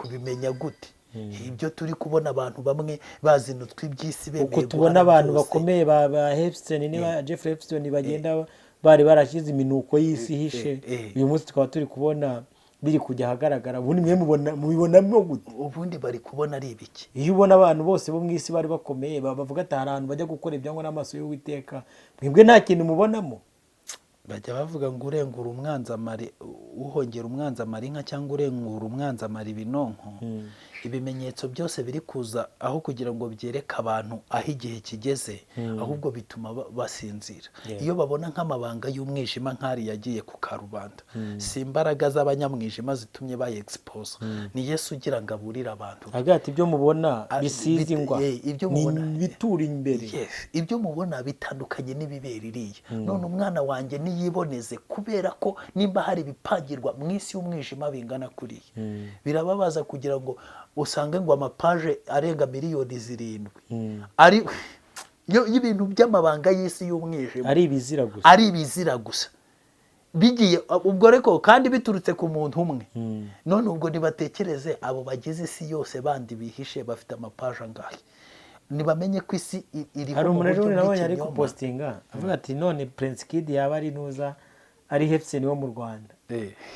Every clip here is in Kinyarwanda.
Kubimenya gute? Ibyo turi kubona, abantu bamwe bazinutswe iby'isi, bemeye Uko tubona guhara abantu byose. bakomeye ba Epstein, niba Jeffrey Epstein, bagenda bari barashyize iminuko y'isi ihishe, uyu munsi tukaba turi kubona biri kujya ahagaragara. Ubundi mwe mubona, mubibonamo gute? Ubundi bari kubona ari ibiki? Iyo ubona abantu bose bo mu isi bari bakomeye, bavuga ati hari ahantu bajya gukora ibyangwa n'amaso y'Uwiteka, mwebwe nta kintu mubonamo? Bajya bavuga ngo urengura umwanzi amara, uhongera umwanzi amara inka, cyangwa urengura umwanzi amara ibinonko. Ibimenyetso byose biri kuza, aho kugira ngo byereke abantu aho igihe kigeze, ahubwo bituma basinzira. Iyo babona nk'amabanga y'umwijima nk'ari yagiye ku karubanda, si imbaraga z'abanyamwijima zitumye bayexposa, ni Yesu ugira ngo aburire abantu. Agira ati ibyo mubona bisize ingwa ibyo ni mubona ibitura imbere. Yes, ibyo mubona bitandukanye n'ibibera iriya. None umwana wanjye niyiboneze, kubera ko nimba hari ibipangirwa mu isi y'umwijima bingana kuriya, birababaza kugira ngo usange ngo amapaje arenga miliyoni 7 ari y'ibintu by'amabanga y'isi y'umwijima, ari ibizira gusa, ari ibizira gusa bigiye ubwo, ariko kandi biturutse ku muntu umwe. None ubwo nibatekereze abo bagize isi yose bandi bihishe bafite amapaje angahe? Ntibamenye ko isi iriho Hari mu umuntu ejo buryo bundi nabonye ari bw'ikinyoma. gupostinga avuga ati none Prince Kid yaba ari nuza, ari Epstein wo mu Rwanda.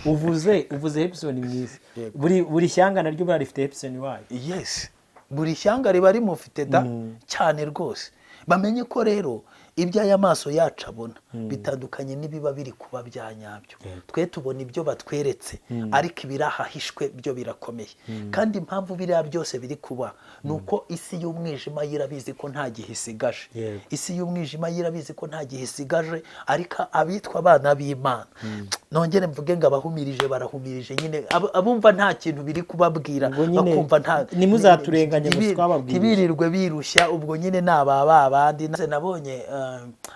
Uvuze Epstein mu isi, buri shyanga naryo buriya rifite Epstein wayo. Yes, buri shyanga riba rimufite da, cyane rwose. Bamenye ko rero ibyo aya maso yacu abona bitandukanye n'ibiba biri kuba bya nyabyo. Twe tubona ibyo batweretse, ariko ibirahahishwe byo birakomeye. Kandi impamvu biriya byose biri kuba ni uko isi y'umwijima yirabizi ko nta gihe isigaje. Isi y'umwijima yirabizi ko nta gihe isigaje. Ariko abitwa abana b'Imana, nongere mvuge ngo abahumirije barahumirije nyine, abumva nta kintu biri kubabwira, Ubwo nyine bakumva nta ntimuzaturenganye ngo twababwirije. Ntibirirwe birushya. Ubwo nyine ni aba babandi. Nabonye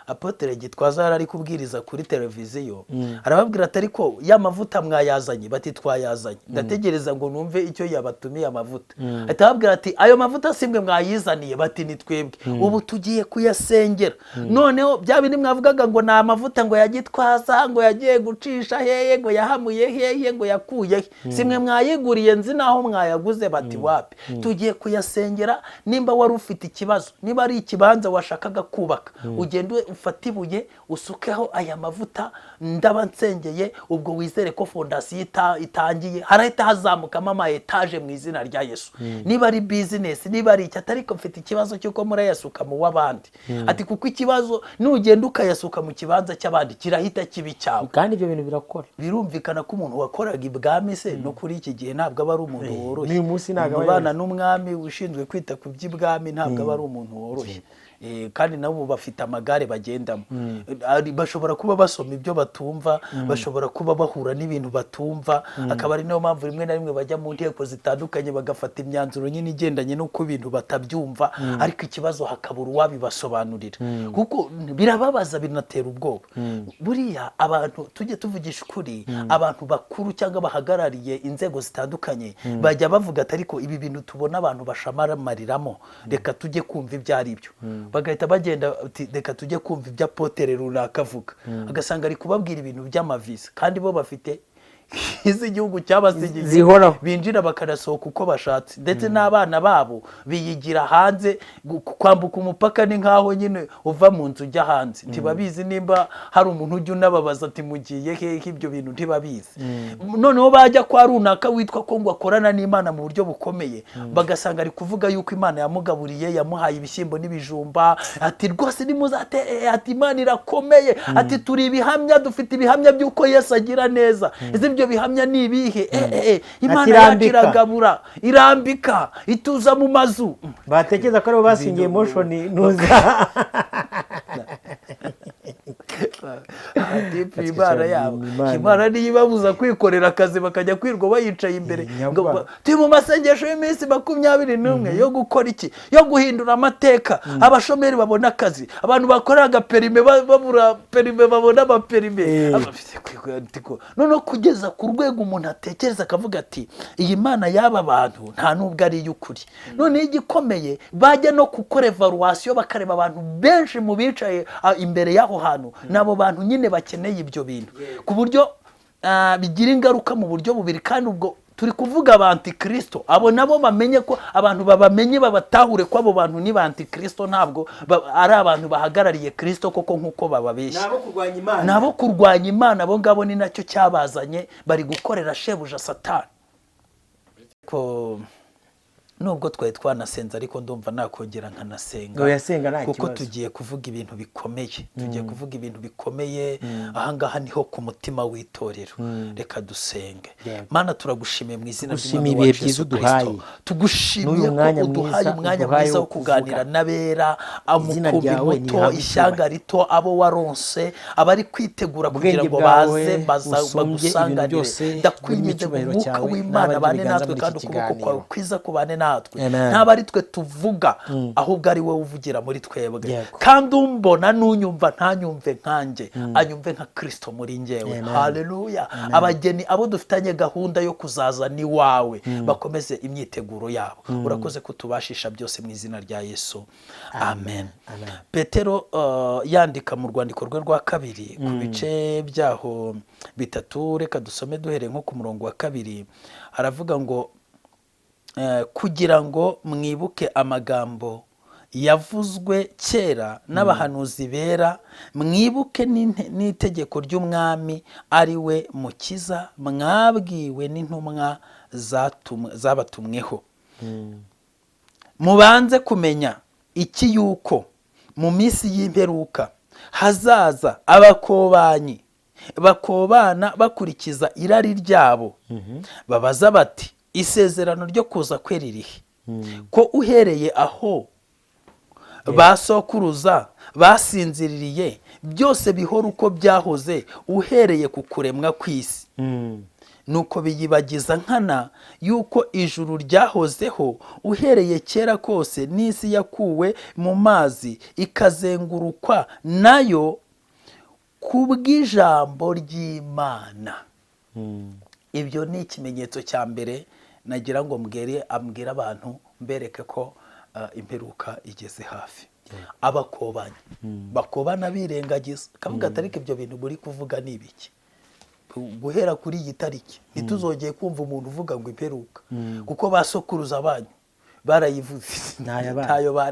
Apôtre Gitwaza yari ari kubwiriza kuri televiziyo, arababwira ati ariko ya mavuta mwayazanye? Bati twayazanye. Ndategereza ngo numve icyo yabatumiye amavuta. Ahita ababwira ati ayo mavuta simwe mwayizaniye? Bati ni twebwe. Ubu tugiye kuyasengera. Noneho bya bindi mwavugaga ngo ni amavuta ngo ya Gitwaza, ngo yagiye gucisha hehe, ngo yahamuye hehe, ngo yakuye he, simwe mwayiguriye? Nzi naho mwayaguze. Bati wapi. Tugiye kuyasengera. Nimba wari ufite ikibazo, niba ari ikibanza washakaga kubaka, ugende ufate ibuye usukeho aya mavuta ndaba nsengeye. Ubwo wizere ko fondasiyo itangiye, harahita hazamukamo ama etaje mu izina rya Yesu. Niba ari bizinesi, niba ari icyo, ariko mfite ikibazo cy'uko murayasuka mu w'abandi. Ati kuko ikibazo nugenda ukayasuka mu kibanza cy'abandi, kirahita kiba icyawe. Kandi ibyo bintu birakora. Birumvikana ko umuntu wakoraga ibwami se, no kuri iki gihe ntabwo aba ari umuntu woroshye. N'uyu munsi ntabwo aba Ubana n'umwami ushinzwe kwita ku by'ibwami ntabwo aba ari umuntu woroshye. Kandi nabo bafite amagare bagendamo. Bashobora kuba basoma ibyo batumva, bashobora kuba bahura n'ibintu batumva, akaba ari nayo mpamvu rimwe na rimwe bajya mu nteko zitandukanye bagafata imyanzuro nyine igendanye n'uko ibintu batabyumva, ariko ikibazo hakabura uwabibasobanurira, kuko birababaza, binatera ubwoba. Buriya abantu tujye tuvugisha ukuri, abantu bakuru cyangwa bahagarariye inzego zitandukanye bajya bavuga ati ariko ibi bintu tubona abantu bashamaramariramo, reka tujye kumva ibyo ari byo. Bagahita bagenda ati reka tujye kumva ibyo apôtre runaka avuga, agasanga ari kubabwira ibintu by'amavisa, kandi bo bafite iz'igihugu cyabasigiye Zihoraho. binjira bakanasohoka uko bashatse, ndetse n'abana babo biyigira hanze. Kwambuka umupaka ni nk'aho nyine uva mu nzu ujya hanze. Ntibabizi nimba hari umuntu ujya unababaza ati mugiye hehe? Ibyo bintu ntibabizi. Noneho bajya kwa runaka witwa ko ngo akorana n'Imana mu buryo bukomeye, bagasanga ari kuvuga yuko Imana yamugaburiye, yamuhaye ibishyimbo n'ibijumba, ati rwose nimuzate, ati Imana irakomeye, ati turi ibihamya, dufite ibihamya by'uko Yesu agira neza. Ese ibyo bihamya ni ibihe? Imana Ati yacu irambika. iragabura, irambika, ituza mu mazu. Batekereza ko aribo basingiye Moshions nuza. Atipu Imana yabo. Imana. Imana niyo ibabuza kwikorera akazi, bakajya kwirwa bayicaye imbere. Nyagwa. Ngo turi mu masengesho y'iminsi 21 yo gukora iki? Yo guhindura amateka, abashomeri babona akazi, abantu bakoraga perime babura perime babona amaperime. Noneho kugeza ku rwego umuntu atekereza akavuga ati iyi Mana y'aba bantu nta nubwo ari iy'ukuri. Noneho igikomeye, bajya no gukora evaluation, bakareba abantu benshi mu bicaye imbere y'aho hantu, ni abo bantu nyine bakeneye ibyo bintu, ku buryo bigira ingaruka mu buryo bubiri. Kandi ubwo Turi kuvuga abantikristo, abo nabo bamenye ko abantu babamenye, babatahure ko abo bantu ni ba antikristo, ntabwo ari abantu bahagarariye Kristo koko nk'uko bababeshya. Nabo kurwanya Imana. Nabo kurwanya Imana, abo ngabo ni nacyo cyabazanye, bari gukorera shebuja Satani. Ko nubwo twari twanasenze, ariko ndumva nakongera nkanasenga. Oya, senga nta kuko kibazo. tugiye kuvuga ibintu bikomeye, tugiye kuvuga ibintu bikomeye. Ahangaha niho ku mutima w'itorero. Reka dusenge. Yego. Mana, turagushimiye mu izina Tugushimiye ry'Umwami ibihe wacu byiza Yesu uduhaye. Kristo. Tugushimiye N'uyu ko mwanya uduhaye mwiza umwanya uduhaye mwiza wo wo kuganira kuvuga. n'abera, Izina umukumbi ryawe muto, nirihabwe ishyanga icyubahiro. rito, abo waronse, abari kwitegura kugira Ubwenge ngo bwawe baze busumbye ibintu bagusanganire. byose, burimo Ndakwinginze ngo icyubahiro umwuka cyawe w'Imana n'abari abane biganza natwe, muri kandi iki ukuboko kiganiro. kwawe kwiza kubane natwe. Amen. Ntabwo ari twe tuvuga, ahubwo ari wowe uvugira muri twebwe. Yego. Kandi umbona n'unyumva ntanyumve nkanjye, anyumve nka Kristo muri njyewe. Amen. Haleluya. Abageni, abo dufitanye gahunda yo kuzaza ni wawe, bakomeze imyiteguro yabo. Urakoze kutubashisha byose mu izina rya Yesu, amen. Amen. Petero yandika mu rwandiko rwe rwa kabiri ku bice byaho 3, reka dusome duhereye nko ku murongo wa 2, aravuga ngo kugira ngo mwibuke amagambo yavuzwe kera n'abahanuzi bera, mwibuke n'itegeko ry'Umwami ari we Mukiza mwabwiwe n'intumwa zabatumweho. Mubanze kumenya iki, yuko mu minsi y'imperuka hazaza abakobanyi bakobana bakurikiza irari ryabo, babaza bati isezerano ryo kuza kwe ririhe, ko uhereye aho basokuruza basinziririye byose bihora uko byahoze uhereye ku kuremwa kw'isi. Nuko biyibagiza nkana yuko ijuru ryahozeho uhereye kera kose, n'isi yakuwe mu mazi ikazengurukwa nayo kubw'ijambo ry'Imana. Ibyo ni ikimenyetso cya mbere nagira ngo ambwire abantu, mbereke ko imperuka igeze hafi. Abakobanya bakobana birengagiza, kavuga ati ariko ibyo bintu muri kuvuga ni ibiki? Guhera kuri iyi tariki ntituzongeye kumva umuntu uvuga ngo imperuka, kuko basokuruza banyu barayivuze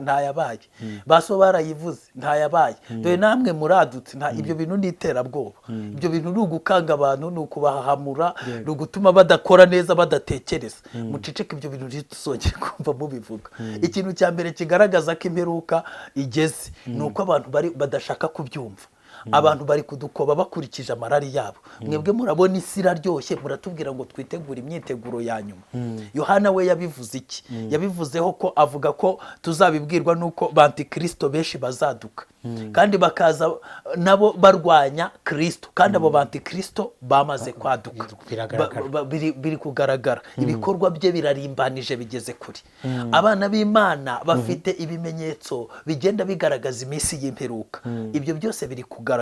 ntayabaye, baso barayivuze ntayabaye, dore namwe muradutse. Ibyo bintu ni iterabwoba, ibyo bintu ni ugukanga abantu, ni ukubahahamura, ni ugutuma badakora neza, badatekereza. Muceceke, ibyo bintu ntituzongere kumva mubivuga. Ikintu cya mbere kigaragaza ko imperuka igeze ni uko abantu badashaka kubyumva. Abantu bari kudukoba bakurikije amarari yabo. Mwebwe murabona isi iraryoshye, muratubwira ngo twitegure imyiteguro ya nyuma. Yohana we yabivuze iki? Yabivuzeho ko avuga ko tuzabibwirwa nuko bantikristo benshi bazaduka, kandi bakaza nabo barwanya Kristo, kandi abo bantikristo bamaze kwaduka, biri kugaragara, ibikorwa bye birarimbanije bigeze kure. Abana b'Imana bafite ibimenyetso bigenda bigaragaza iminsi y'imperuka. Ibyo byose biri kugaragara.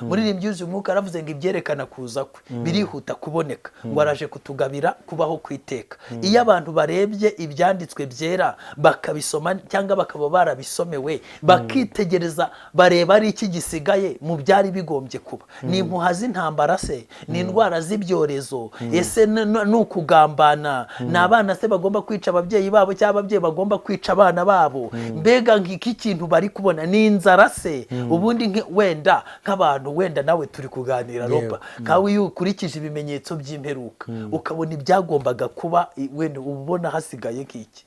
Muri iri umwuka aravuze ngo ibyerekana kuza kwe birihuta kuboneka, ngo araje kutugabira kubaho kwiteka. Iyo abantu barebye ibyanditswe byera bakabisoma cyangwa bakaba barabisomewe, bakitegereza, bareba ari iki gisigaye mu byari bigombye kuba. Ni impuha z'intambara se? Ni indwara z'ibyorezo? Ese ni ukugambana? Ni abana se bagomba kwica ababyeyi babo, cyangwa ababyeyi bagomba kwica abana babo? Mbega nk'iki kintu bari kubona ni inzara se? Ubundi wenda nk'abantu, wenda nawe turi kuganira ropa kawe, iyo ukurikije ibimenyetso by'imperuka ukabona ibyagombaga kuba, wenda ubona hasigaye nk'iki?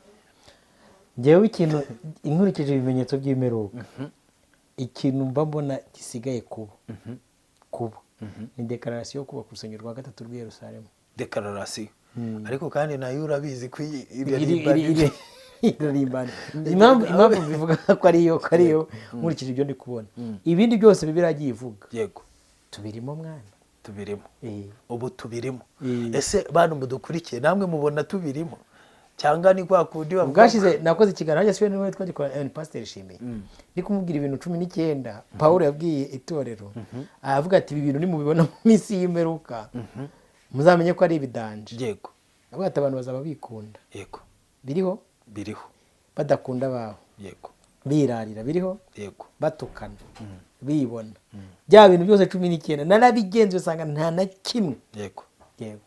Ngewe ikintu inkurikije ibimenyetso by'imperuka, ikintu mba mbona gisigaye kuba ni dekararasiyo yo kubaka urusengero rwa gatatu rw'i Yerusalemu. Dekararasiyo, ariko kandi nayo urabizi ko irarimbana. Impamvu bivuga ko ariyo nkurikije ibyo ndi kubona, ibindi byose Bibiliya yagiye ivuga. Yego, tubirimo mwana, tubirimo ubu, tubirimo. Ese bantu mudukurikiye namwe mubona tubirimo, cyangwa ni kwa kundi bwashize? Nakoze ikiganiro hajya siwe niwe twagikora, ni Pasiteri Shimiye, ndi kumubwira ibintu 19 Pawulo yabwiye itorero, aravuga ati ibi bintu nimubibona mu minsi y'imperuka muzamenye ko ari ibidanje. Yego, avuga ati abantu bazaba bikunda. Yego, biriho, biriho, badakunda ababo. Yego, birarira, biriho. Yego, batukana, bibona, bya bintu byose 19 narabigenze usanga nta na kimwe. Yego, yego.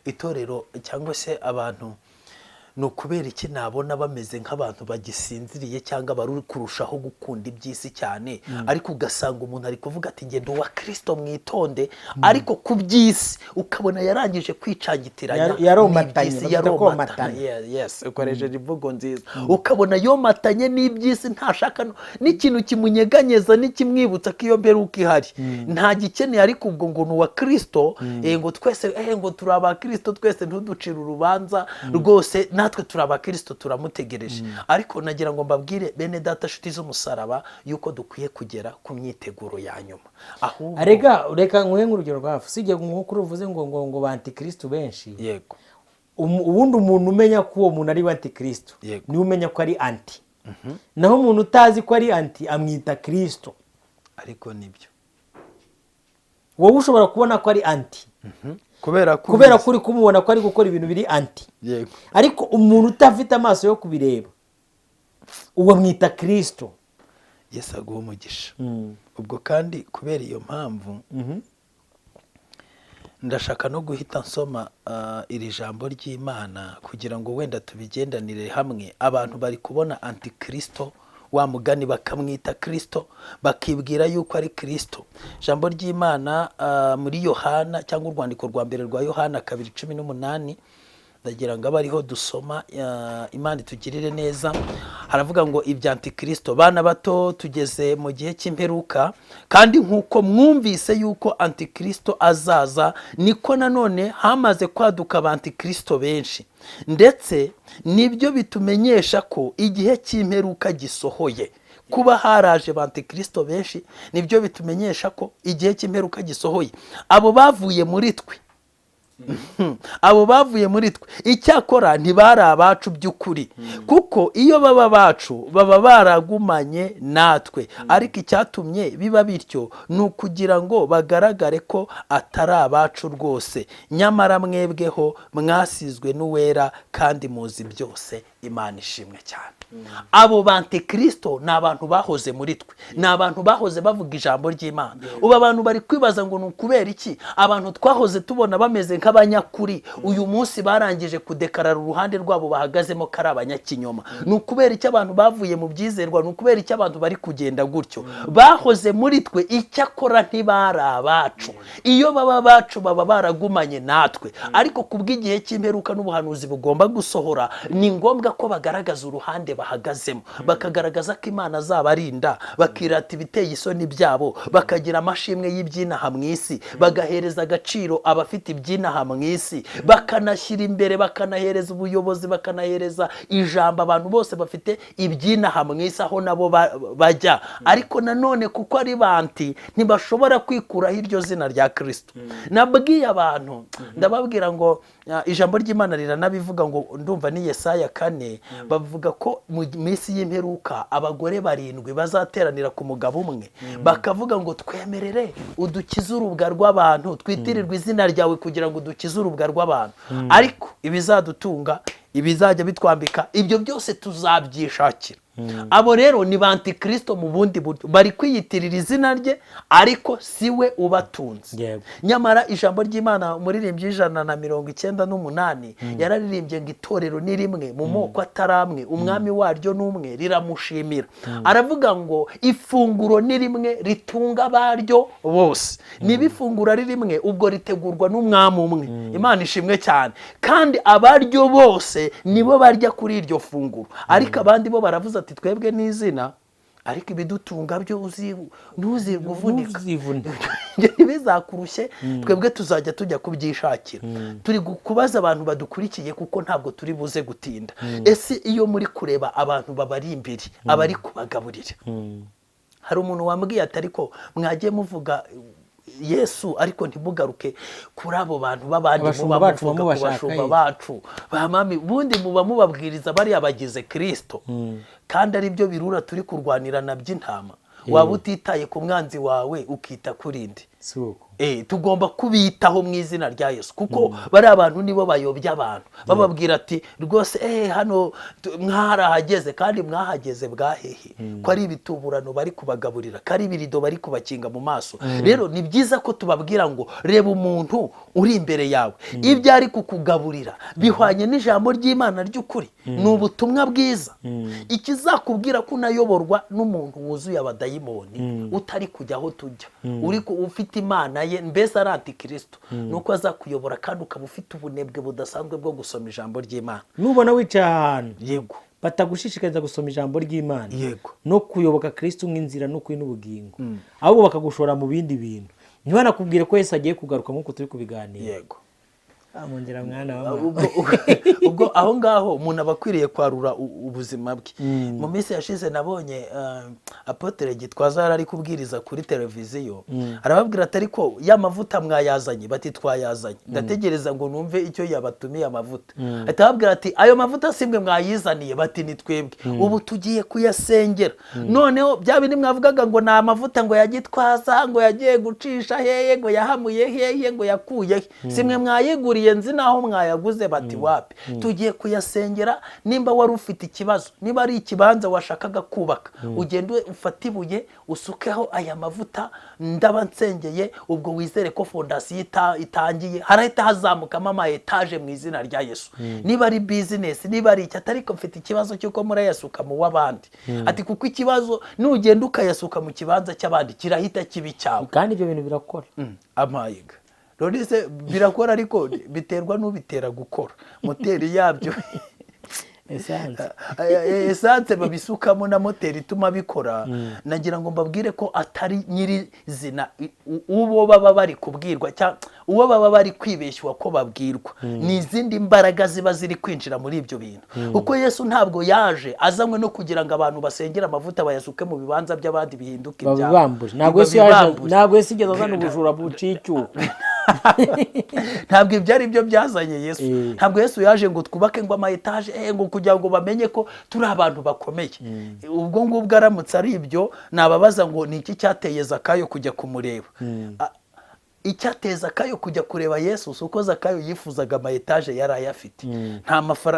Itorero cyangwa se abantu, ni ukubera iki nabona bameze nk'abantu bagisinziriye cyangwa bari kurushaho gukunda iby'isi cyane, ariko ugasanga umuntu ari kuvuga ati ngenda uwa Kirisito mwitonde, ariko ku by'isi ukabona yarangije kwicangitiranya Yaromatanye, n'iby'isi, babyita yaromatanye. komatana. Yes, ukoresheje imvugo nziza, ukabona yomatanye n'iby'isi, ntashaka n'ikintu kimunyeganyeza n'ikimwibutsa ko iyo mperuka ihari nta gikeneye. Ariko ubwo ngo ni uwa Kirisito, ngo twese, ngo turi aba Kirisito twese, ntuducire urubanza rwose, natwe turi abakirisito turamutegereje. Ariko nagira ngo mbabwire bene data, nshuti z'umusaraba, yuko dukwiye kugera ku myiteguro ya nyuma. Ahubwo Arega reka nguhe nk'urugero rwa hafi, usibye nk'uko uruvuze ngo ba antikristo benshi. Ubundi umuntu umenya ko uwo muntu ari we antikristo niwe umenya ko ari anti, naho umuntu utazi ko ari anti amwita Kirisito. Ariko nibyo. Wowe ushobora kubona ko ari anti kubera ko kubera ko uri kumubona ko ari gukora ibintu biri anti, ariko umuntu udafite amaso yo kubireba uwo amwita Kirisito. Yesu aguha umugisha. Ubwo kandi kubera iyo mpamvu ndashaka no guhita nsoma iri jambo ry'Imana kugira ngo wenda tubigendanire hamwe. Abantu bari kubona antikristo wa mugani bakamwita Kirisito, bakibwira yuko ari Kirisito. Ijambo ry'Imana muri Yohana, cyangwa urwandiko rwa mbere rwa Yohana 2:18, ndagira ngo abe ariho dusoma. Imana itugirire neza. Haravuga ngo ibya antikristo: bana bato, tugeze mu gihe cy'imperuka, kandi nk'uko mwumvise yuko antikristo azaza, niko nanone hamaze kwaduka abantikristo benshi, ndetse nibyo bitumenyesha ko igihe cy'imperuka gisohoye. Kuba haraje ba antikristo benshi nibyo bitumenyesha ko igihe cy'imperuka gisohoye. Abo bavuye muri twe, abo bavuye muri twe, icyakora ntibari abacu by'ukuri, kuko iyo baba abacu baba baragumanye natwe. Ariko icyatumye biba bityo ni ukugira ngo bagaragare ko atari abacu rwose. Nyamara mwebweho mwasizwe n'Uwera, kandi muzi byose. Imana ishimwe cyane. Abo ba antikristo ni abantu bahoze muri twe, ni abantu bahoze bavuga ijambo ry'Imana. Ubu abantu bari kwibaza ngo ni ukubera iki abantu twahoze tubona bameze nk'abanyakuri uyu munsi barangije kudekarara uruhande rwabo bahagazemo ko ari abanyakinyoma? Ni ukubera iki abantu bavuye mu byizerwa? Ni ukubera iki abantu bari kugenda gutyo? Bahoze muri twe, icyakora ntibari abacu. Iyo baba abacu baba baragumanye natwe. Ariko kubw'igihe cy'imperuka n'ubuhanuzi bugomba gusohora, ni ngombwa ko bagaragaza uruhande bahagazemo, bakagaragaza ko Imana azabarinda, bakirata ibiteye isoni byabo, bakagira amashimwe y'ibyinaha mu isi, bagahereza agaciro abafite ibyinaha mu isi, bakanashyira imbere, bakanahereza ubuyobozi, bakanahereza ijambo abantu bose bafite ibyinaha mu isi aho nabo bajya. Ariko nanone kuko ari banti, ntibashobora kwikuraho iryo zina rya Kirisito. Nabwiye abantu, ndababwira ngo ijambo ry'Imana riranabivuga, ngo ndumva ni Yesaya 4, bavuga ko mu minsi y'imperuka abagore 7 bazateranira ku mugabo umwe, bakavuga ngo twemerere udukize urubwa rw'abantu, twitirirwe izina ryawe kugira ngo udukize urubwa rw'abantu, ariko ibizadutunga, ibizajya bitwambika, ibyo byose tuzabyishakira. Abo rero ni ba antikristo mu bundi buryo, bari kwiyitirira izina rye ariko si we ubatunze. Nyamara ijambo ry'Imana, umuririmbyi 198 yararirimbye ngo itorero ni rimwe mu moko atari amwe, umwami waryo ni umwe, riramushimira. Aravuga ngo ifunguro ni rimwe ritunga abaryo bose. Niba ifunguro ari rimwe, ubwo ritegurwa n'umwami umwe. Imana ishimwe cyane. Kandi abaryo bose nibo barya kuri iryo funguro, ariko abandi bo baravuze ati twebwe n'izina, ariko ibidutunga byo ntuzirwe uvunika, ntibizakurushye, twebwe tuzajya tujya kubyishakira. Turi kubaza abantu badukurikiye, kuko ntabwo turi buze gutinda. Ese iyo muri kureba abantu babari imbere, abari kubagaburira? Hari umuntu wambwiye ati ariko mwagiye muvuga Yesu ariko ntimugaruke kuri abo bantu b'abandi, muba muvuga ku bashumba bacu ba mami, ubundi muba mubabwiriza bariya bagize Kirisito, kandi ari byo birura turi kurwanirana by'intama. Waba utitaye ku mwanzi wawe ukita kuri nde? Tugomba kubitaho mu izina rya Yesu, kuko bari abantu nibo bayobya abantu, bababwira ati rwose hano mwarahageze, kandi mwahageze bwahehe, ko ari ibituburano bari kubagaburira, ko ari ibirido bari kubakinga mu maso. Rero ni byiza ko tubabwira ngo reba umuntu uri imbere yawe, ibyo ari kukugaburira bihwanye n'ijambo ry'Imana ry'ukuri, ni ubutumwa bwiza. Ikizakubwira ko unayoborwa n'umuntu wuzuye abadayimoni, utari kujya aho tujya, uri ufite imana ye, mbese ari antikristo, nuko azakuyobora kandi ukaba ufite ubunebwe budasanzwe bwo gusoma ijambo ry'Imana. Nubona wicaye ahantu yego batagushishikariza gusoma ijambo ry'Imana yego no kuyoboka Kristo nk'inzira n'ukuri n'ubugingo, ahubwo bakagushora mu bindi bintu, ntibanakubwire ko Yesu agiye kugaruka nk'uko turi kubiganira. Yego. Amongera mwana wa mama. Ubwo aho ngaho umuntu aba akwiriye kwarura ubuzima bwe. Mu minsi yashize nabonye Apotre Gitwaza yari ari kubwiriza kuri televiziyo, arababwira ati ariko ya mavuta mwayazanye? Bati twayazanye. Ndategereza ngo numve icyo yabatumiye amavuta. Ahita ababwira ati ayo mavuta simwe mwayizaniye? Bati ni twebwe, ubu tugiye kuyasengera. Noneho bya bindi mwavugaga ngo ni amavuta ngo ya Gitwaza, ngo yagiye gucisha hehe, ngo yahamuye hehe, ngo yakuye he, simwe mwayiguriye, nzi naho mwayaguze? Bati wapi, tugiye kuyasengera. Nimba wari ufite ikibazo, niba ari ikibanza washakaga kubaka, ugende ufate ibuye usukeho aya mavuta, ndaba nsengeye, ubwo wizere ko fondasiyo itangiye, harahita hazamukamo ama etaje mu izina rya Yesu. Niba ari bizinesi, niba ari icyo, ariko mfite ikibazo cy'uko murayasuka mu w'abandi. Ati kuko ikibazo nugenda ukayasuka mu kibanza cy'abandi kirahita kiba icyawe. Kandi ibyo bintu birakora. Amayiga none se birakora, ariko biterwa n'ubitera gukora, moteri yabyo, essence. Essence babisukamo na moteri ituma bikora. Nagira ngo mbabwire ko atari nyirizina uwo baba bari kubwirwa cyangwa uwo baba bari kwibeshywa ko babwirwa, ni izindi mbaraga ziba ziri kwinjira muri ibyo bintu. Kuko Yesu ntabwo yaje azanywe no kugira ngo abantu basengere amavuta bayasuke mu bibanza by'abandi bihinduke ibyabo. Babibambure. Ntabwo Yesu yaje, Babibambure. ntabwo Yesu yigeze azana ubujura buciye icyuho. Ntabwo ibyo ari byo byazanye Yesu. Ntabwo Yesu yaje ngo twubake ngo ama etaje, ngo kugira ngo bamenye ko turi abantu bakomeye. Ubwo ngubwo aramutse ari ibyo, nababaza ngo ni iki cyateye Zakayo kujya kumureba? Icyateye Zakayo kujya kureba Yesu si uko Zakayo yifuzaga ama etaje yari ayafite.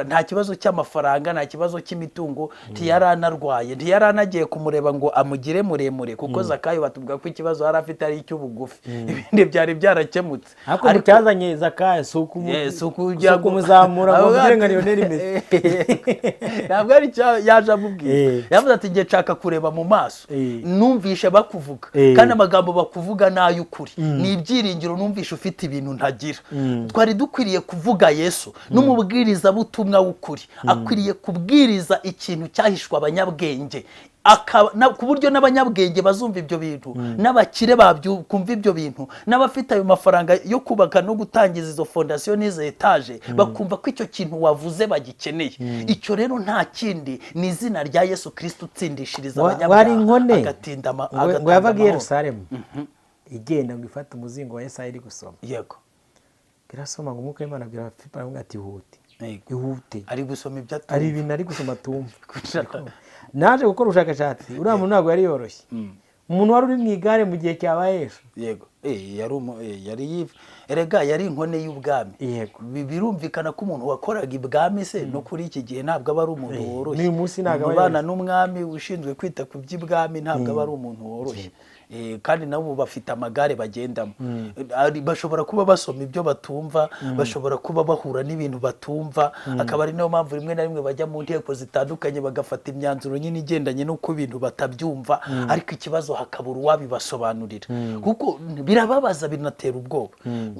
Nta kibazo cy'amafaranga, nta kibazo cy'imitungo, ntiyari anarwaye, ntiyari anagiye kumureba ngo amugire muremure, kuko Zakayo batubwira ko ikibazo yari afite ari icy'ubugufi, ibindi byari byarakemutse. Ariko mu cyazanye Zakayo si si ukugira si ukumuzamura ngo amugire nka Lionel Messi. Ntabwo ari cyo yaje amubwira. Yavuze ati ngiye nshaka kureba mu maso, numvishe bakuvuga, kandi amagambo bakuvuga ni ay'ukuri, ni ibyiringiro, numvishe ufite ibintu ntagira. Twari dukwiriye kuvuga Yesu. N'umubwirizabutumwa w'ukuri akwiriye kubwiriza ikintu cyahishwe abanyabwenge, ku buryo n'abanyabwenge bazumva ibyo bintu, n'abakire bakumva ibyo bintu, n'abafite ayo mafaranga yo kubaka no gutangiza izo fondasiyo n'izo etaje bakumva ko icyo kintu wavuze bagikeneye. Icyo rero nta kindi, ni izina rya Yesu Kristo utsindishiriza abanyabyaha, Wari inkone agatinda ngo agatanga yavaga i amahoro. Yerusalemu igenda ngo ifate umuzingo wa Yesaya iri gusoma. Irasoma ngo umwuka w'Imana abwira Filipo, aramubwira ati ihute, ihute. Ari gusoma ibyo Ari atumva. ibintu ari gusoma atumva. Naje gukora ubushakashatsi, uriya muntu ntabwo yari yoroshye, umuntu wari uri mu igare mu gihe cya Yesu. Yego, yari erega yari inkone y'ubwami. Birumvikana ko umuntu wakoraga ibwami se no kuri iki gihe ntabwo aba ari umuntu woroshye. N'uyu munsi ntabwo aba Ubana n'umwami ushinzwe kwita ku by'ibwami ntabwo aba ari umuntu woroshye. Kandi nabo bafite amagare bagendamo. Bashobora kuba basoma ibyo batumva, bashobora kuba bahura n'ibintu batumva, akaba ari nayo mpamvu rimwe na rimwe bajya mu nteko zitandukanye bagafata imyanzuro nyine igendanye n'uko ibintu batabyumva, ariko ikibazo hakabura uwabibasobanurira, kuko birababaza, binatera ubwoba.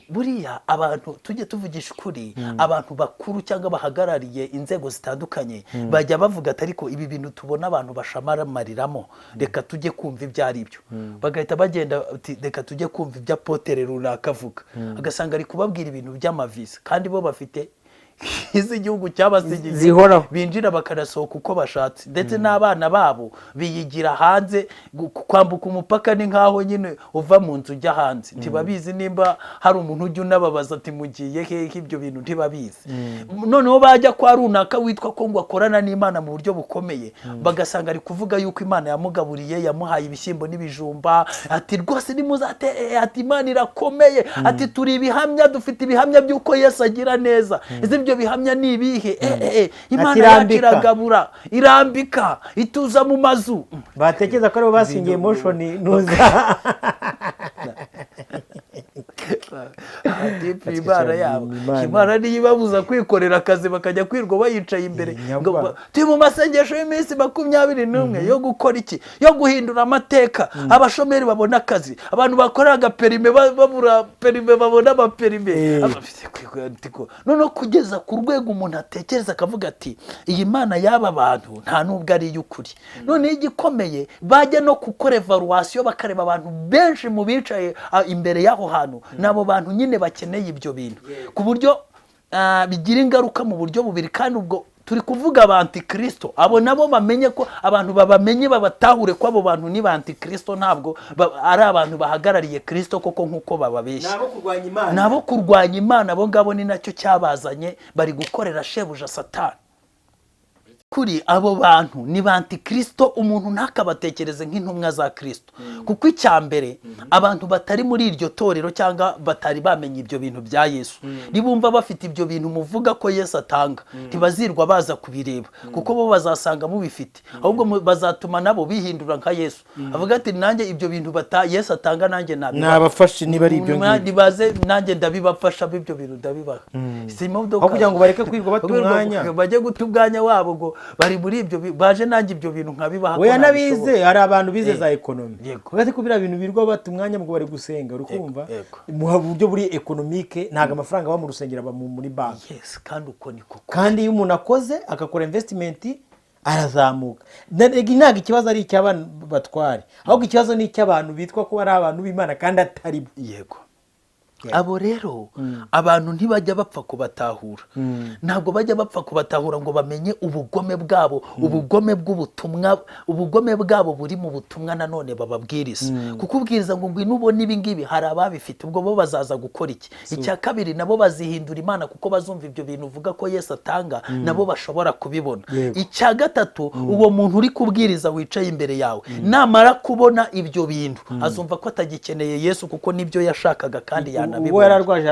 Buriya abantu tujye tuvugisha ukuri, abantu bakuru cyangwa bahagarariye inzego zitandukanye bajya bavuga ati ariko ibi bintu tubona abantu bashamaramariramu, reka tujye kumva ibyo ari byo. Bagahita bagenda ati reka tujye kumva ibyo apotere runaka avuga, agasanga ari kubabwira ibintu by'amavisa, kandi bo bafite iz'igihugu cyabasigiye Zihoraho. binjira bakanasohoka uko bashatse, ndetse n'abana babo biyigira hanze. Kwambuka umupaka ni nk'aho nyine uva mu nzu ujya hanze. Ntibabizi nimba hari umuntu ujya unababaza ati mugiye hehe, ibyo bintu ntibabizi. Noneho bajya kwa runaka witwa ko ngo akorana n'Imana mu buryo bukomeye, bagasanga ari kuvuga yuko Imana yamugaburiye, yamuhaye ibishyimbo n'ibijumba, ati rwose nimuzate, ati Imana irakomeye, ati turi ibihamya, dufite ibihamya by'uko Yesu agira neza. Ese ibyo bihamya ni ibihe? Imana Ati yacu irambika. iragabura, irambika, ituza mu mazu. Batekereza ko aribo basingiye moshoni ntuza. Atipi Imana yabo, Imana niyo ibabuza kwikorera akazi bakajya kwirwa bayicaye imbere. Turi mu masengesho y'iminsi 21 yo gukora iki? Yo guhindura amateka. Abashomeri babona akazi, abantu bakora agaperime babura perime babona amaperime. Noneho kugeza ku rwego umuntu atekereza akavuga ati iyi Mana y'aba bantu nta nubwo ari iy'ukuri. Noneho igikomeye bajya no gukora evaluation bakareba abantu benshi mu bicaye imbere y'aho hantu, n'abo bantu nyine bakeneye ibyo bintu, ku buryo bigira ingaruka mu buryo bubiri. Kandi ubwo turi kuvuga abantikristo, abo nabo bamenye ko abantu babamenye, babatahure ko abo bantu ni ba antikristo, ntabwo ari abantu bahagarariye Kristo koko nk'uko bababeshya. Nabo kurwanya Imana, abo ngabo ni nacyo cyabazanye, bari gukorera shebuja Satani. Kuri abo bantu ni ba antikristo, umuntu ntakabatekereze nk'intumwa za Kristo, kuko icya mbere abantu batari muri iryo torero cyangwa batari bamenye ibyo bintu bya Yesu, nibumva bafite ibyo bintu muvuga ko Yesu atanga, ntibazirwa baza kubireba, kuko bo bazasanga mubifite, ahubwo bazatuma nabo bihindura nka Yesu, avuga ati nanjye ibyo bintu Yesu atanga nanjye nabafashe, niba ari ibyo ngibyo nibaze nanjye ndabibafasha, ibyo bintu ndabibaha. Si imodoka kugira ngo bareke kwirwa bata umwanya, bajye guta umwanya wabo ngo bari muri ibyo, baje nanjye ibyo bintu nkabibaha. Oya, n'abize, hari abantu bize za economy bagati ko biriya bintu birirwa bata umwanya ngo bari gusenga, uri kumva mu buryo buri économique ntabwo amafaranga aba mu rusengero, aba muri banki. Kandi uko niko, kandi iyo umuntu akoze agakora investment arazamuka. Ntabwo ikibazo ari icy'abantu batware, ahubwo ikibazo ni icy'abantu bitwa ko ari abantu b'Imana kandi atari bo. Yego, abo rero abantu ntibajya bapfa kubatahura, ntabwo bajya bapfa kubatahura ngo bamenye ubugome bwabo, ubugome bw'ubutumwa, ubugome bwabo buri mu butumwa nanone bababwiriza. Kuko ubwiriza ngo ngwino ubone ibi ngibi, hari ababifite, ubwo bo bazaza gukora iki? Icya kabiri, nabo bazihindura Imana, kuko bazumva ibyo bintu uvuga ko Yesu atanga nabo bashobora kubibona. Icya gatatu, uwo muntu uri kubwiriza wicaye imbere yawe, namara kubona ibyo bintu azumva ko atagikeneye Yesu, kuko nibyo yashakaga kandi ubwo yararwaje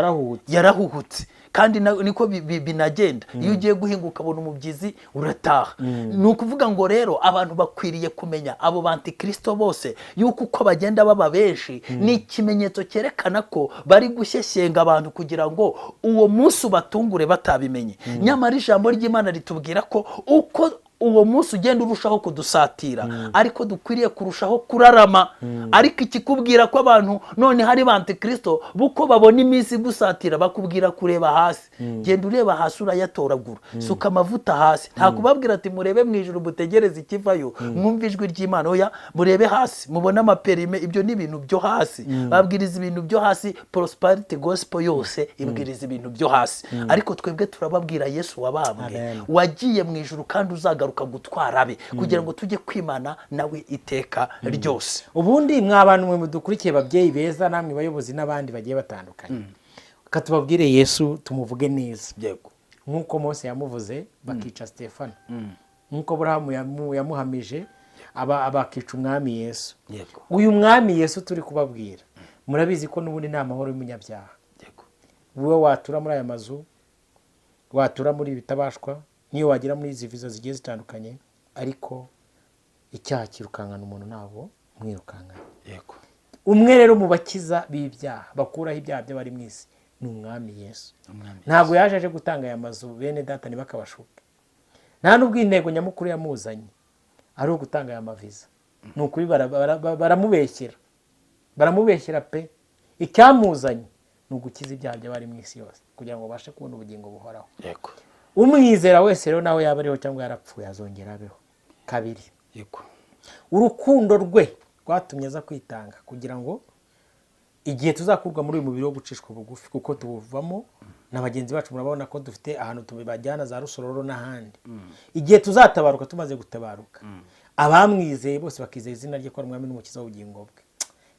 yarahuhutse. Kandi niko binagenda, iyo ugiye guhinga ukabona umubyizi urataha. Ni ukuvuga ngo rero abantu bakwiriye kumenya abo bantikristo bose, yuko uko bagenda baba benshi ni ikimenyetso cyerekana ko bari gushyeshyenga abantu kugira ngo uwo munsi ubatungure batabimenye. Nyamara ijambo ry'Imana ritubwira ko uko uwo munsi ugenda urushaho kudusatira, ariko dukwiriye kurushaho kurarama. Ariko ikikubwira ko abantu none hari ba antikristo, buko babona iminsi igusatira bakubwira kureba hasi. Genda ureba hasi urayatoragura, suka amavuta hasi. Nta kubabwira ati murebe mu ijuru mutegereze ikivayo, mwumve ijwi ry'Imana. Oya, murebe hasi mubone amaperime, ibyo ni ibintu byo hasi. Babwiriza ibintu byo hasi, prosperity gospel yose ibwiriza ibintu byo hasi. Ariko twebwe turababwira Yesu wabambwe, wagiye mu ijuru kandi uzagaruka gutwara abe, kugira ngo tujye kwimana nawe iteka ryose. Ubundi mwa bantu mwe mudukurikiye, babyeyi beza namwe bayobozi n'abandi bagiye batandukanye, reka tubabwire Yesu tumuvuge neza. Yego, nk'uko Mose yamuvuze bakica Stefano, nk'uko Aburahamu yamuhamije bakica umwami Yesu. Uyu mwami Yesu turi kubabwira, murabizi ko n'ubundi nta mahoro y'umunyabyaha. Wowe watura muri aya mazu, watura muri ibitabashwa, niyo wagera muri izi viza zigiye zitandukanye, ariko icyaha kirukankana umuntu, ntabwo mwirukankana. Yego, umwe rero mu bakiza b'ibyaha, bakuraho ibyaha by'abari mu isi, ni umwami Yesu. Ntabwo yaje aje gutanga aya mazu, bene data ntibakabashuke. Nta n'ubwo intego nyamukuru yamuzanye ari ugutanga aya maviza. Ni ukuri baramubeshyera, baramubeshyera pe. Icyamuzanye ni ugukiza ibyaha by'abari mu isi yose, kugira ngo babashe kubona ubugingo buhoraho. Yego, umwizera wese rero, nawe yaba ariho cyangwa yarapfuye, azongera abeho kabiri. Yego, urukundo rwe rwatumye aza kwitanga kugira ngo igihe tuzakurwa muri uyu mubiri wo gucishwa bugufi, kuko tuwuvamo na bagenzi bacu, murabona ko dufite ahantu tubajyana za Rusororo n'ahandi, igihe tuzatabaruka, tumaze gutabaruka, abamwizeye bose bakizera izina rye ko ari umwami n'umukiza w'ubugingo bwe,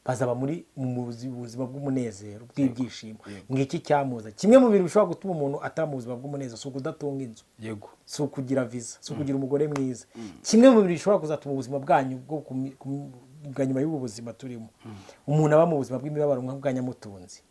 bazaba muri mu buzima bw'umunezero, bw'ibyishimo. Ngiki cyamuza. Kimwe mu bintu bishobora gutuma umuntu ataba mu buzima bw'umunezero si ukudatunga inzu, yego, si ukugira viza, si ukugira umugore mwiza. Kimwe mu bintu bishobora kuzatuma ubuzima bwanyu bwo bwa nyuma y'ubu buzima turimo, umuntu aba mu buzima bw'imibabaro bwa nyamutunzi,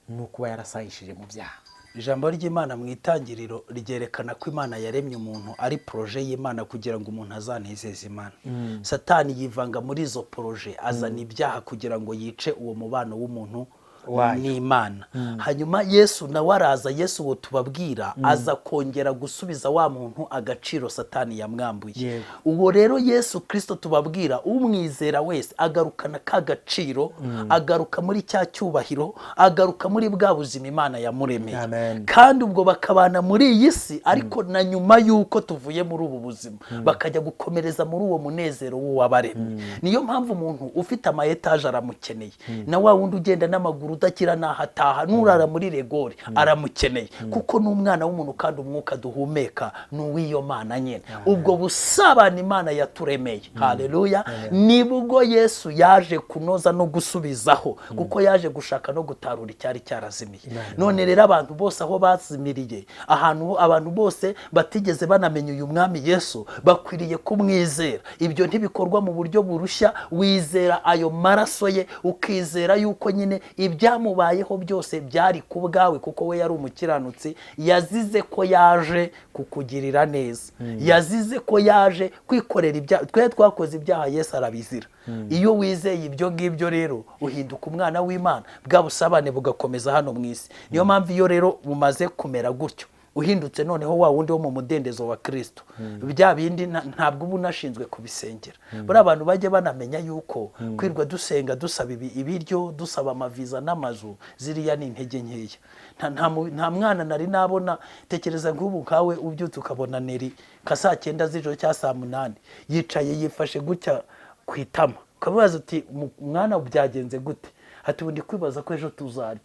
ni ukuba yarasayishije mu byaha. Ijambo ry'Imana mu itangiriro ryerekana ko Imana yaremye umuntu ari projet y'Imana kugira ngo umuntu azanezeze Imana. Satani yivanga muri izo projet, azana ibyaha kugira ngo yice uwo mubano w'umuntu Wayo. N'Imana. Hanyuma Yesu nawe araza. Yesu uwo tubabwira aza kongera gusubiza wa muntu agaciro Satani yamwambuye. Uwo rero Yesu Kirisito tubabwira, umwizera wese agarukana ka gaciro, agaruka muri cya cyubahiro, agaruka muri bwa buzima Imana yamuremeye. Amen. Kandi ubwo bakabana muri iyi si, ariko na nyuma y'uko tuvuye muri ubu buzima bakajya gukomereza muri uwo munezero w'uwabaremye. Niyo mpamvu umuntu ufite ama etaje aramukeneye, na wa wundi ugenda n'amaguru udakira n'aho ataha, n'urara muri regori aramukeneye, kuko ni umwana w'umuntu, kandi umwuka duhumeka ni uw'iyo Mana nyine. Ubwo busabane Imana yaturemeye, haleluya, nibwo Yesu yaje kunoza no gusubizaho, kuko yaje gushaka no gutarura icyari cyarazimiye. None rero abantu bose aho bazimiriye, ahantu abantu bose batigeze banamenya uyu mwami Yesu, bakwiriye kumwizera. Ibyo ntibikorwa mu buryo burushya. Wizera ayo maraso ye, ukizera yuko nyine ibyamubayeho byose byari ku bwawe, kuko we yari umukiranutsi. Yazize ko yaje kukugirira neza, yazize ko yaje kwikorera ibyaha. Twe twakoze ibyaha, Yesu arabizira. Iyo wizeye ibyo ngibyo rero uhinduka umwana w'Imana, bwa busabane bugakomeza hano mu isi. Niyo mpamvu iyo rero bumaze kumera gutyo, uhindutse noneho wa wundi wo mu mudendezo wa Kirisito, bya bindi ntabwo uba unashinzwe kubisengera. Buriya abantu bajye banamenya yuko kwirwa dusenga dusaba ibiryo, dusaba amaviza n'amazu, ziriya ni intege nkeya. Nta mwana nari nabona. Tekereza nk'ubu nkawe ubyutse ukabona Neri nka saa 9 z'ijoro cyangwa saa 8 yicaye yifashe gutya ku itama, ukamubaza uti: "Mwana, byagenze gute?" Ati: "Ubu ndi kwibaza ko ejo tuzarya,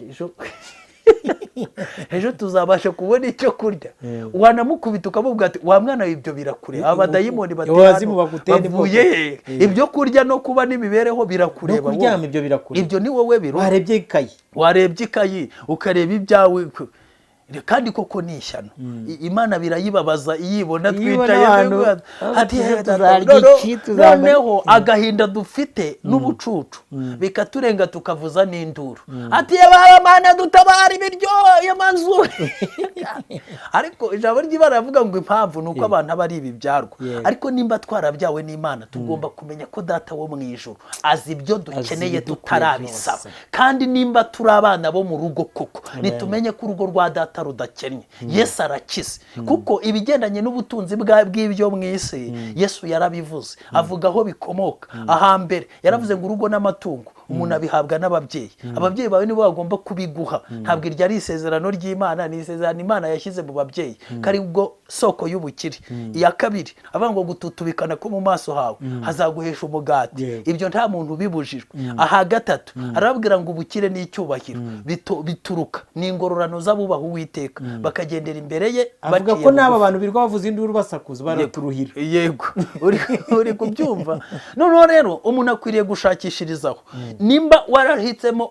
ejo tuzabasha kubona icyo kurya." Wanamukubita ukamubwira ati: "Wa mwana we, ibyo birakureba, abadayimoni bateye Abazimu hano baguteye ni bavuye he? Ibyo kurya no kuba n'imibereho birakureba No kuryama wowe. Ibyo birakureba. Ibyo ni wowe biro." Warebye ikayi. Warebye ikayi ukareba ibyawe. Kandi koko ni ishyano. Imana birayibabaza iyo ibona Iyo ibona twicaye abantu, ati, ejo "Yewe data, tuzarya iki, noneho agahinda dufite n'ubucucu bikaturenga, tukavuza n'induru ati: 'Yababa Mana, dutabara, ibiryo, y'amazu.' Ariko ijambo ry'Imana rivuga ngo impamvu ni uko abantu aba ari ibibyarwa. Ariko nimba twarabyawe n'Imana, tugomba kumenya ko Data wo mu ijuru azi ibyo dukeneye ibidukwiye tutarabisaba. Byose. Kandi nimba turi abana bo mu rugo koko, nitumenye ko urugo rwa Data rudakennye. Yesu arakize, kuko ibigendanye n'ubutunzi bw'ibyo mu isi, Yesu yarabivuze, avuga aho bikomoka. Ahambere yaravuze ngo urugo n'amatungo umuntu abihabwa n'ababyeyi. Ababyeyi bawe nibo bagomba kubiguha. Ntabwo iryo ari isezerano ry'Imana, ni isezerano Imana yashyize mu babyeyi, ko ari bwo soko y'ubukire. Iya kabiri avuga ngo gututubikana ko mu maso hawe hazaguhesha umugati. Ibyo nta muntu ubibujijwe. Aha gatatu arababwira ngo ubukire n'icyubahiro bituruka ni ingororano z'abubaha Uwiteka bakagendera imbere ye Avuga baciye ko n'aba bugufi. bantu birirwa bavuza induru basakuza baraturuhira. Yego, uri kubyumva. Noneho rero umuntu akwiriye gushakishirizaho. Nimba warahitsemo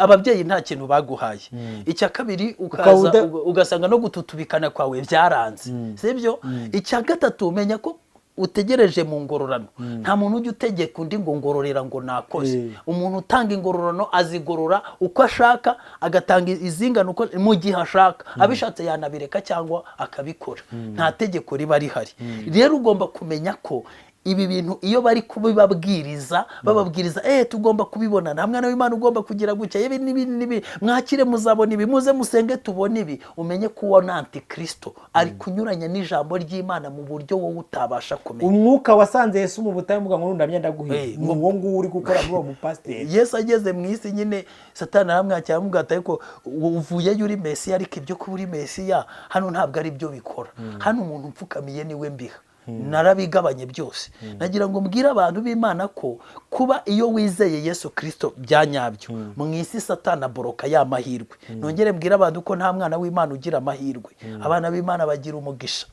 ababyeyi nta kintu baguhaye, icya kabiri ukaza ugasanga no gututubikana kwawe byaranze, sibyo? Icya gatatu, umenya ko utegereje mu ngororano. Nta muntu ujya utegeka undi ngo ngororera, ngo nakoze. Umuntu utanga ingororano azigorora uko ashaka, agatanga izingana uko mu gihe ashaka. Abishatse yanabireka cyangwa akabikora, nta tegeko riba rihari. Rero ugomba kumenya ko ibi bintu iyo bari kubibabwiriza, bababwiriza tugomba kubibona. Nta mwana w'Imana ugomba kugira gutya, ibi n'ibi n'ibi, mwakire muzabona ibi, muze musenge tubone ibi. Umenye ko uwo ni antikristo, ari kunyuranya n'ijambo ry'Imana mu buryo wowe utabasha kumenya. Umwuka wasanze Yesu mu butayu mvuga ngo nundamya ndaguhira, ni uwo nguwo uri gukora muri uwo mupasiteri. Yesu ageze mu isi nyine, Satani aramwakira, aramubwira ati: "Ariko uvuyeyo uri Mesiya, ariko ibyo kuba uri Mesiya hano ntabwo ari byo bikora. Hano umuntu upfukamiye niwe mbiha, narabigabanye byose." Nagira ngo mbwire abantu b'Imana ko kuba iyo wizeye Yesu Kirisito bya nyabyo, mu isi Satani aboroka ya mahirwe. Nongere mbwire abantu ko nta mwana w'Imana ugira amahirwe. Abana b'Imana bagira umugisha.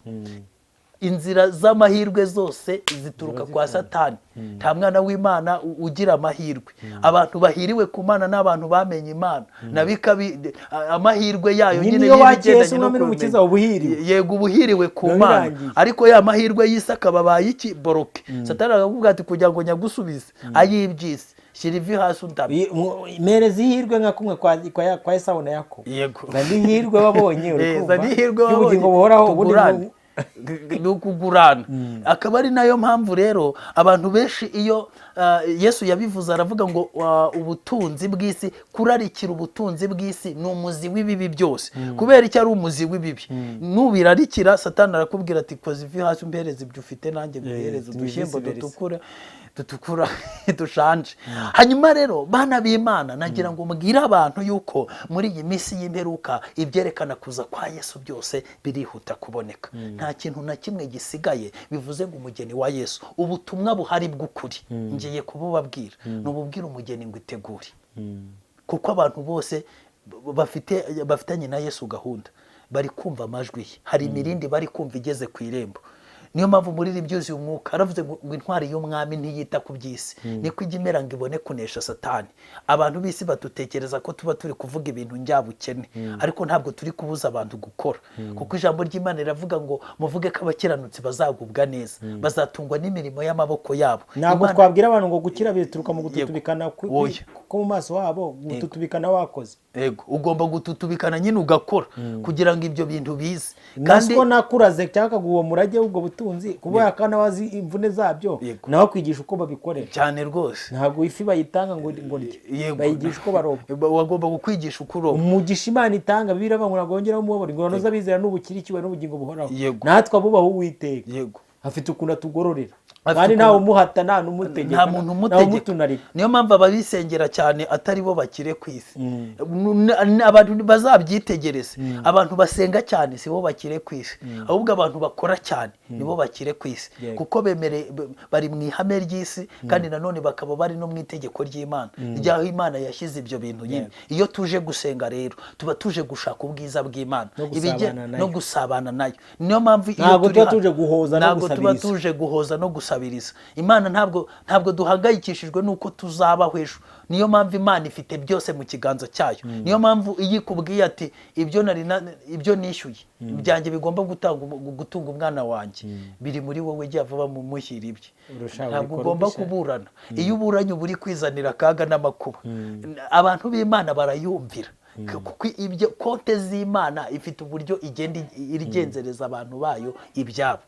Inzira z'amahirwe zose zituruka kwa Satani. Nta mwana w'Imana ugira amahirwe. Abantu bahiriwe ku Mana ni abantu bamenye Imana nabo amahirwe yayo Nyine nyine iyo wakiriye y'ibigendanye Yesu no Umwami n'Umukiza, kumenya. uba uhiriwe. Yego, uba uhiriwe ku Biba Mana. birangiye. Ariko ya mahirwe y'isi akaba abaye iki? Bloqué. Satani akakubwira ati: "Kugira ngo nyagusubize ay'iby'isi, shyira ivi hasi undamye." Mpereza ihirwe nka kumwe kwa Esawu na Yakobo. Zana ihirwe wabonye, uri kumva? Zana ihirwe Y'ubugingo wabonye, buhoraho, ubundi tugurane. Ni ukugurana. Akaba ari nayo mpamvu rero abantu benshi iyo Yesu yabivuze, aravuga ngo ubutunzi bw'isi, kurarikira ubutunzi bw'isi ni umuzi w'ibibi byose. Kubera icyo ari umuzi w'ibibi, nubirarikira Satani arakubwira ati: "Koza ivi hasi umpereze ibyo ufite, nanjye nguhereze udushyimbo vice versa. dutukura dushanje." Hanyuma rero, bana b'Imana, nagira ngo mbwire abantu yuko muri iyi minsi y'imperuka ibyerekana kuza kwa Yesu byose birihuta kuboneka, nta kintu na kimwe gisigaye. Bivuze ngo umugeni wa Yesu, ubutumwa buhari bw'ukuri ngiye kububabwira, ni ububwira umugeni ngo itegure, kuko abantu bose bafitanye na Yesu gahunda bari kumva amajwi ye. Hari imirindi bari kumva igeze ku irembo. Niyo mpamvu muri iri byuzuye umwuka aravuze ngo intwari y'umwami ntiyita ku by'isi, niko ijya imera ngo ibone kunesha Satani. Abantu b'isi badutekereza ko tuba turi kuvuga ibintu njyabukene, ariko ntabwo turi kubuza abantu gukora, kuko ijambo ry'Imana riravuga ngo muvuge ko abakiranutsi bazagubwa neza, bazatungwa n'imirimo y'amaboko yabo. Ntabwo twabwira abantu ngo gukira bituruka mu gututubikana Oya. ko mu maso habo, gututubikana wakoze. Yego, ugomba gututubikana nyine ugakora kugira ngo ibyo bintu bize. Kandi ko nakuraze cyangwa akaguha uwo murage w'ubwo butunzi, kuba yakana wazi imvune zabyo, nawe akwigisha uko babikorera. Cyane rwose. Ntabwo ifi bayitanga ngo ndye, bayigisha uko baroba. Wagomba kukwigisha uko uroba. Umugisha Imana itanga, Bibiliya iravuga ngo ntabwo wongeraho umubabaro, ingororano z'abizera n'ubukire, icyubahiro n'ubugingo buhoraho. Natwe abubaha Uwiteka, afite ukuntu atugororera. Afite Kandi ntawe umuhata, nta n'umutegeka, nta muntu ntawe umutegeka. umutunarika. Niyo mpamvu ababisengera cyane atari bo bakire ku isi. Abantu bazabyitegereze, abantu basenga cyane si bo bakire ku isi, ahubwo abantu bakora cyane nibo bakire ku isi, kuko bari mu ihame ry'isi, kandi nanone bakaba bari no mu itegeko ry'Imana, ry'aho Imana yashyize ibyo bintu nyine. Iyo tuje gusenga rero tuba tuje gushaka ubwiza bw'Imana. No gusabana nayo. No gusabana nayo. Niyo mpamvu iyo Ntabwo turi tuba hano- tuje guhoza no ntabwo tuba gusabiriza. tuje guhoza no gusabiriza Imana. Ntabwo duhangayikishijwe n'uko tuzabaho ejo. Niyo mpamvu Imana ifite byose mu kiganza cyayo. Niyo mpamvu iyo ikubwiye ati ibyo nishyuye byanjye bigomba gutunga umwana wanjye biri muri wowe, jya vuba mushyira ibye. Urushaho Ntabwo ubikora ugomba ubishaka. kuburana. Iyo uburanye uba uri kwizanira akaga n'amakuba. Abantu b'Imana barayumvira, kuko ibyo konte z'Imana ifite uburyo igenda igenzereza abantu bayo ibyabo.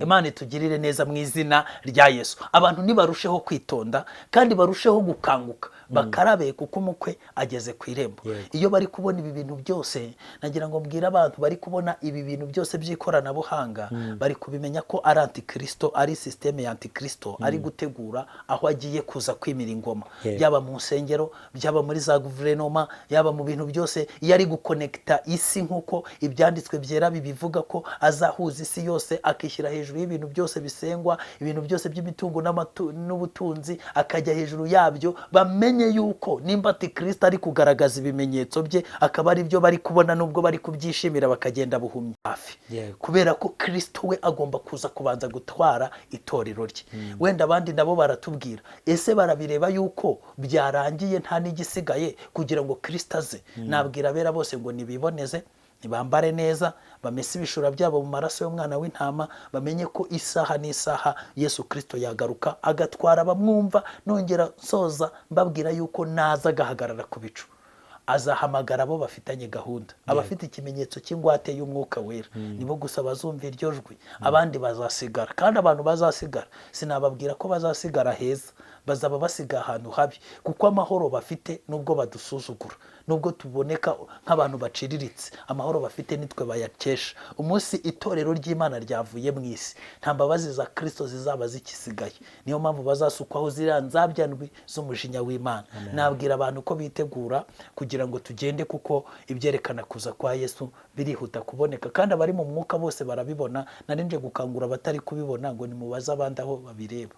Imana itugirire neza mu izina rya Yesu. Abantu nibarusheho kwitonda kandi barusheho gukanguka, bakarabe, kuko umukwe ageze ku irembo. Iyo bari kubona ibi bintu byose, nagira ngo mbwire abantu bari kubona ibi bintu byose by'ikoranabuhanga, bari kubimenya ko ari antikristo, ari sisiteme ya antikristo ari gutegura aho agiye kuza kwimira ingoma, yaba mu nsengero, byaba muri za guverinoma, yaba mu bintu byose. Iyo ari gukonekita isi nk'uko ibyanditswe byera bibivuga ko azahuza isi yose, akishyira hejuru y'ibintu byose bisengwa, ibintu byose by'imitungo n'ubutunzi, akajya hejuru yabyo. Bamenye yuko nimba antikristo ari kugaragaza ibimenyetso bye, akaba ari byo bari kubona, nubwo bari kubyishimira bakagenda buhumyi hafi, kubera ko Kristo we agomba kuza kubanza gutwara itorero rye. Wenda abandi nabo baratubwira, ese barabireba yuko byarangiye nta n'igisigaye kugira ngo Kristo aze? Nabwira abera bose ngo nibiboneze, nibambare neza, bamese ibishura byabo mu maraso y'umwana w'intama, bamenye ko isaha n'isaha Yesu Kristo yagaruka agatwara abamwumva. Nongera nsoza mbabwira yuko naza agahagarara ku bicu, azahamagara abo bafitanye gahunda. Abafite ikimenyetso cy'ingwate y'umwuka wera nibo gusa bazumva iryo jwi, abandi bazasigara. Kandi abantu bazasigara, sinababwira ko bazasigara heza, bazaba basiga ahantu habi, kuko amahoro bafite, nubwo badusuzugura, nubwo tuboneka nk'abantu baciriritse, amahoro bafite nitwe bayakesha. Umunsi itorero ry'Imana ryavuye mu isi, nta mbabazi za Kristo zizaba zikisigaye. Niyo mpamvu bazasukwaho ziriya nzabya ndwi z'umujinya w'Imana. Nabwira abantu ko bitegura kugira ngo tugende, kuko ibyerekana kuza kwa Yesu birihuta kuboneka, kandi abari mu mwuka bose barabibona. Nari nje gukangura abatari kubibona ngo nimubaze abandi aho babireba.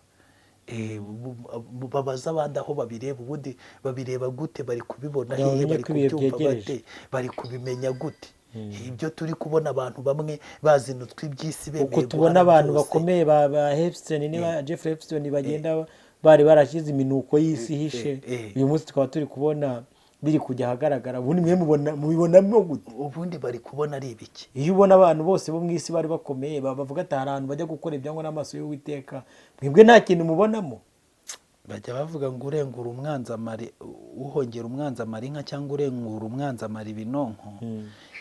Babaza abandi aho babireba. Ubundi babireba gute? Bari kubibona Kugira ngo hehe? bamenye Bari ko ibihe kubyumva byegereje. bate? Bari kubimenya gute ibyo turi kubona? Abantu bamwe bazinutswe iby'isi, bemeye Uko tubona guhara abantu byose. bakomeye ba Epstein, niba Jeffrey Epstein, bagenda bari barashyize iminuko y'isi ihishe, uyu munsi tukaba turi kubona biri kujya ahagaragara. Ubundi mwe mubibonamo gute? Ubundi bari kubona ari ibiki? Iyo ubona abantu bose bo mu isi bari bakomeye bavuga ati hari ahantu bajya gukora ibyangwa n'amaso y'Uwiteka, mwebwe nta kintu mubonamo? Bajya bavuga ngo urengura umwanzi amara, uhongera umwanzi amara inka, cyangwa urengura umwanzi amara ibinonko.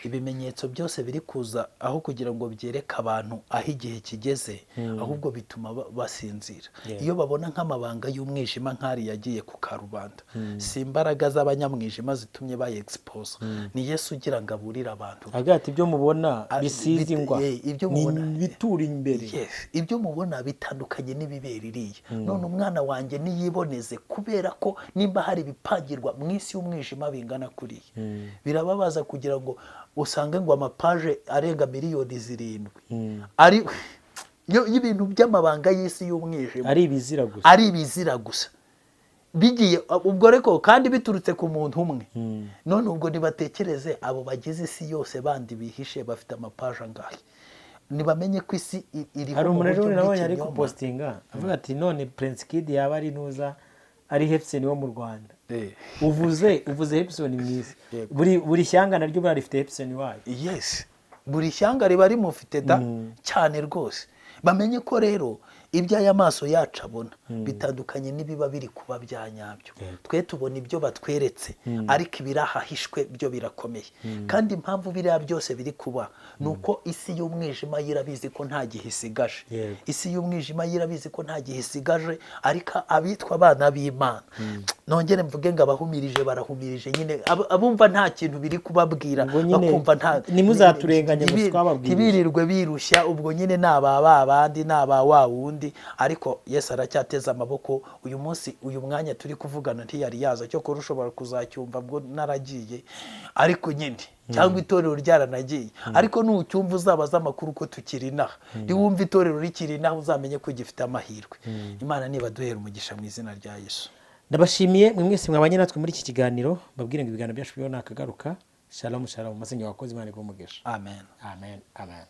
Ibimenyetso byose biri kuza aho kugira ngo byereke abantu aho igihe kigeze, ahubwo bituma basinzira. Iyo babona nk'amabanga y'umwijima nk'ari yagiye ku karubanda, si imbaraga z'abanyamwijima zitumye bayexpose, ni Yesu ugira ngo aburire abantu. Agira ati ibyo mubona bisize ingwa ibyo ni mubona ibitura imbere. Yes, ibyo mubona bitandukanye n'ibibera iriya. None umwana wanjye niyiboneze, kubera ko nimba hari ibipangirwa mu isi y'umwijima bingana kuriya, birababaza kugira ngo usange ngo amapaje arenga 7 miliyoni ari y'ibintu by'amabanga y'isi y'umwijima, ari ibizira gusa, ari ibizira gusa bigiye ubwo, ariko kandi biturutse ku muntu umwe. None ubwo nibatekereze abo bagize isi yose bandi bihishe bafite amapaje angahe? Ntibamenye ko isi iriho Hari mu umuntu ejo buryo bundi nabonye ari bw'ikinyoma. kupostinga avuga ati none Prince Kid yaba ari nuza ari Hepson wo mu Rwanda. Uvuze Hepson mwiza. Buri shyanga naryo buriya rifite Hepson wayo. Yes, buri shyanga riba rimufite da, cyane rwose. Bamenye ko rero ibyo aya maso yacu abona bitandukanye n'ibiba biri kuba bya nyabyo. Twe tubona ibyo batweretse, ariko ibirahahishwe byo birakomeye. Kandi impamvu biriya byose biri kuba ni uko isi y'umwijima yirabizi ko nta gihe isigaje. Isi y'umwijima yirabizi ko nta gihe isigaje, ariko abitwa abana b'Imana, nongere mvuge ngo abahumirije barahumirije nyine, abumva nta kintu biri kubabwira, Ubwo nyine bakumva nta ntimuzaturenganye ngo twababwirije. Ntibirirwe birushya. Ubwo nyine ni aba ba bandi, ni aba wa wundi, ariko Yesu aracyateze amaboko. Uyu munsi, uyu mwanya turi kuvugana, ntiyari yaza. Cyokora ushobora kuzacyumva bwo naragiye, ariko nyine cyangwa itorero ryaranagiye, ariko nucyumva uzabaza amakuru ko tukiri inaha. Niwumva itorero rikiri inaha, uzamenye ko gifite amahirwe. Imana niba duhera umugisha mu izina rya Yesu. Ndabashimiye mwe mwese mwabanye natwe muri iki kiganiro. Mbabwire ngo ibiganiro byacu byo nakagaruka. Shalom, shalom. Masengesho wakoze, Imana iguhe umugisha. Amen. Amen, amen.